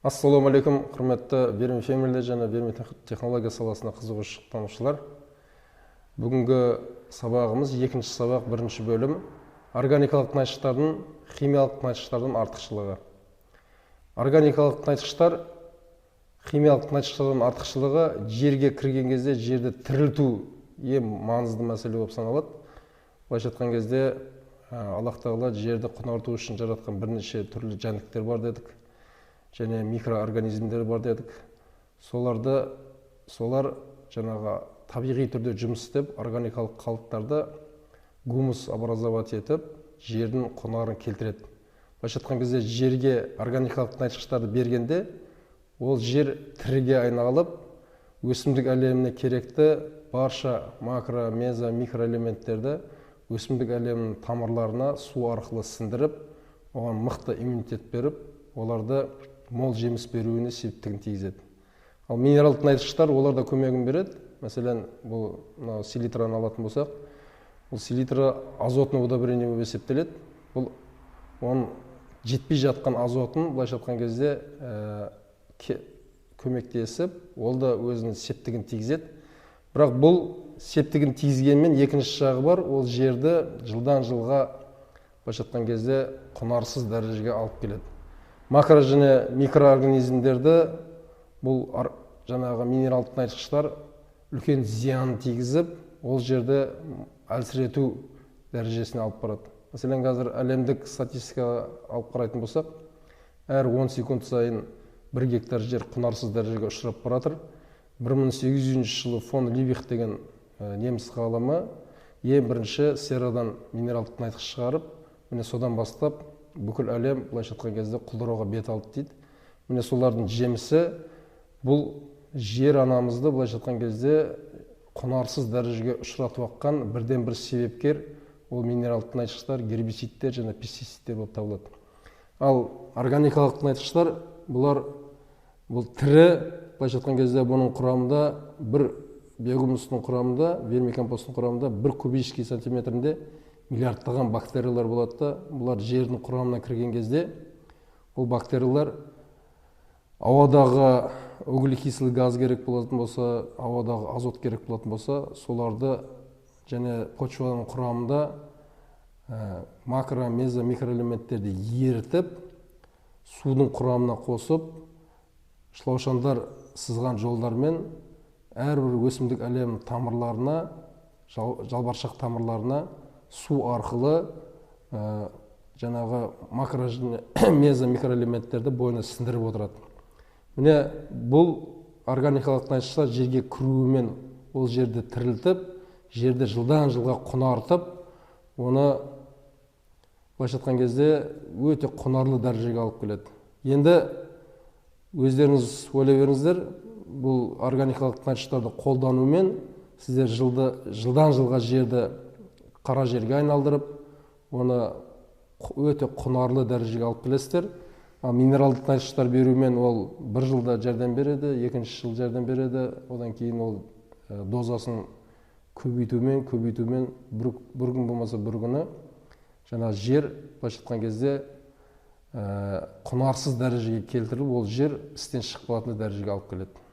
Ассалаумағалейкум, құрметті вермифермерлер және вермитехнология саласына қызығушы танушылар. Бүгінгі сабағымыз екінші сабақ, бірінші бөлім. Органикалық тыңайтқыштардың химиялық тыңайтқыштардан артықшылығы. Органикалық тыңайтқыштар химиялық тыңайтқыштардан артықшылығы жерге кірген кезде жерді тірілту ең маңызды мәселе болып саналады. Былайша айтқан кезде Аллах тағала жерді құнарту үшін жаратқан бірнеше түрлі жәндіктер бар дедік. Және микроорганизмдер бар дедік. Солар жаңағы табиғи түрде жұмыс істеп, органикалық қалдықтарды гумус образовать етіп, жердің құнарын келтіреді. Былайша айтқан кезде жерге органикалық тыңайтқыштарды бергенде, ол жер тіріге айналып, өсімдік әлеміне керекті барша макро, мезо, микроэлементтерді өсімдік әлемінің тамырларына су арқылы сіңдіріп, оған мықты иммунитет беріп, оларды мол жеміс беруіне септігін тигізеді. Ал минералды тыңайтқыштар олар да көмегін береді. Мәселен, бұл мынау селитраны алатын болсақ, бұл селитра азотный удобрение болып есептеледі. Бұл оның жетпей жатқан азотын, былайша айтқан кезде, көмектесіп, ол да өзінің септігін тигізеді. Бірақ бұл септігін тигізгенмен екінші жағы бар, ол жерді жылдан жылға, былайша айтқан кезде, құнарсыз дәрежеге алып келеді. Макро және микроорганизмдерді бұл жаңағы минералды тыңайтқыштар үлкен зиян тигізіп, ол жерді әлсірету дәрежесіне алып барады. Мәселен, қазір әлемдік статистика алып қарайтын болсақ, әр 10 секунд сайын 1 гектар жер құнарсыз дәрежеге ұшырап баратыр. 1800 жылы фон Либих деген неміс ғалымы ең бірінші серадан минералды тыңайтқыш шығарып, міне содан бастап бүкіл әлем, былайша айтқан кезде, құлдырауға бет алды дейді. Міне солардың жемісі бұл жер анамызды, былайша айтқан кезде, құнарсыз дәрежеге ұшыратып аққан бірден бір себепкер ол минералды тыңайтқыштар, гербицидтер және пестицидтер болып табылады. Ал органикалық тыңайтқыштар бұлар бұл тірі, былайша айтқан кезде, бұның құрамында бір биогумустың құрамында, вермикомпосттың құрамында бір кубический сантиметрінде миллиардтаған бактериялар болады да, бұлар жердің құрамына кірген кезде ол бактериялар ауадағы углекислый газ керек болатын болса, ауадағы азот керек болатын болса, соларды және почваның құрамында макро, мезо, микроэлементтерді ерітіп, судың құрамына қосып, шылаушандар сызған жолдармен әрбір өсімдік әлемінің тамырларына, жалбаршақ тамырларына су арқылы жаңағы макро, мезо, микроэлементтерді бойына сіңдіріп отырады. Міне бұл органикалық тыңайтқыштар жерге кіруімен ол жерді тірілтіп, жерді жылдан жылға құнартып, оны былайша айтқан кезде өте құнарлы дәрежеге алып келеді. Енді өздеріңіз ойлай беріңіздер, бұл органикалық тыңайтқыштарды қолданумен сіздер жылдан жылға жерді қара жерге айналдырып, оны өте құнарлы дәрежеге алып келесіздер. Ал минералды тыңайтқыштар берумен ол бір жылда жәрдем береді, екінші жыл жәрдем береді, одан кейін ол дозасын көбейтумен бір күн болмаса бір күні жаңа жер, былайша айтқан кезде, құнарсыз дәрежеге келтіріп, ол жер істен шығып қалатын дәрежеге алып келеді.